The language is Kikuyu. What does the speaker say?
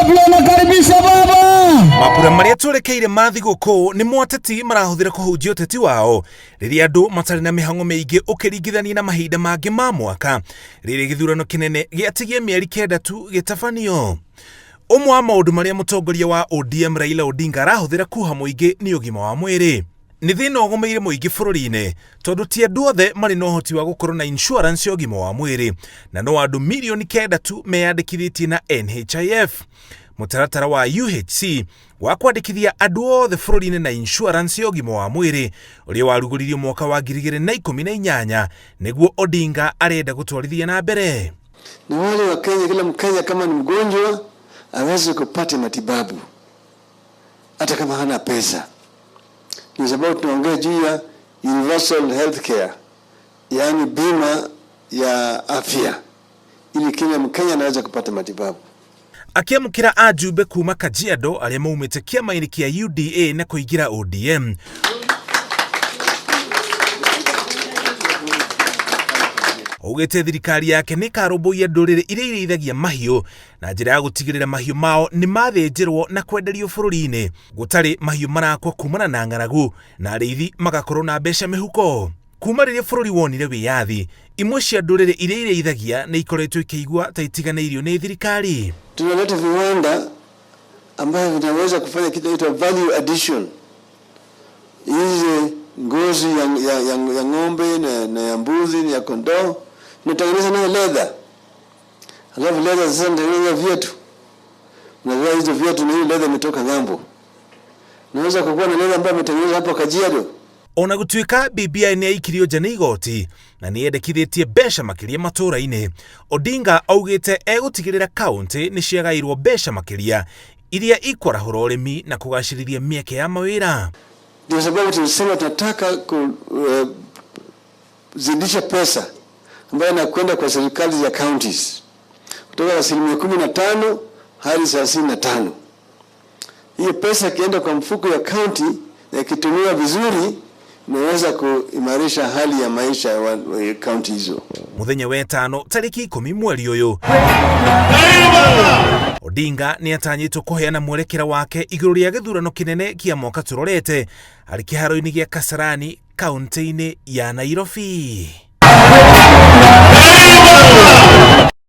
Wangapi wanakaribisha baba? Mambura marĩa twerekeire ma thigũkũ nĩ mo ateti marahũthĩra kũhunjia ũteti wao rĩrĩa andũ matarĩ na mĩhang'o mĩingĩ ũkĩringithania na mahinda mangĩ ma mwaka rĩrĩ gĩthurano kĩnene gĩatigie mĩeri kenda tu gĩtabanio. Ũmwe wa maũndũ marĩa mũtongoria wa ODM Raila Odinga arahũthĩra kuha mũingĩ nĩ ũgima wa mwĩrĩ. Nĩ thĩna ũgũmĩire mũingĩ bũrũri-inĩ tondũ ti andũ othe marĩ na ũhoti wa gũkorwo na insurance ya ũgima wa mwĩrĩ na no andũ mirioni kenda tu meyandĩkithĩtie na NHIF. Mũtaratara wa UHC wa kwandĩkithia andũ othe bũrũri-inĩ na insurance ya ũgima wa mwĩrĩ ũrĩa warugũririo mwaka wa 2018 nĩguo Odinga arenda gũtwarithia na mbere. Ni wale wa Kenya, kila Mkenya kama ni mgonjwa aweze kupata matibabu hata kama hana pesa. Ni sababu tunaongea juu ya universal healthcare, yaani bima ya afya, ili kila Mkenya anaweza kupata matibabu. Akĩamũkĩra ajumbe kuma Kajiado arĩa maumĩte kĩama-inĩ kĩa UDA na kũingĩra ODM. Augĩte thirikari yake nĩ ĩkarũmbũiya ndũrĩrĩ iria irĩithagia mahiũ na njĩra ya gũtigĩrĩra mahiũ mao nĩ mathĩnjĩrwo na kwenderio bũrũri-inĩ gũtarĩ mahiũ marakua kumana na ng'aragu na arĩithi magakorwo na mbeca mĩhuko. Kuma rĩrĩa bũrũri wonire wĩyathi, imwe cia ndũrĩrĩ iria irĩithagia nĩ ikoretwo ikĩigua ta itiganĩirio nĩ thirikari. Tunaleta viwanda ambavyo vinaweza kufanya kitu inaitwa value addition. Hizi ngozi ya, ya, ya, ya ng'ombe na, na ya mbuzi na ya kondoo tunatengeneza nayo leather, alafu leather sasa tunatengeneza viatu. Unavaa hizo viatu na hiyo leather imetoka ng'ambo. Naweza kukuwa na leather ambayo imetengenezwa hapo Kajiado. Ona gũtuĩka BBI nĩ yaikirio nja nĩ igoti na nĩ yendekithĩtie mbeca makĩria matũũra-inĩ, Odinga augĩte egũtigĩrĩra kaũntĩ nĩ ciagaĩirwo mbeca makĩria iria ikwarahũra ũrĩmi na kũgacĩrithia mĩeke ya mawĩra. Ndio sababu tulisema tunataka kuzidisha pesa ambayo inakwenda kwa serikali za counties kutoka asilimia 15 hadi 35. Hiyo pesa ikienda kwa mfuko ya county na ikitumiwa vizuri, inaweza kuimarisha hali ya maisha ya county hizo. Muthenya wetano tarĩki 10 mweri ũyũ Odinga nĩ atanyĩtwo kũheana mwerekera wake igũrũ rĩa gĩthurano kĩnene kĩa mwaka tũrorete arĩ kĩharo-inĩ gĩa Kasarani kaunti-inĩ ya Nairobi.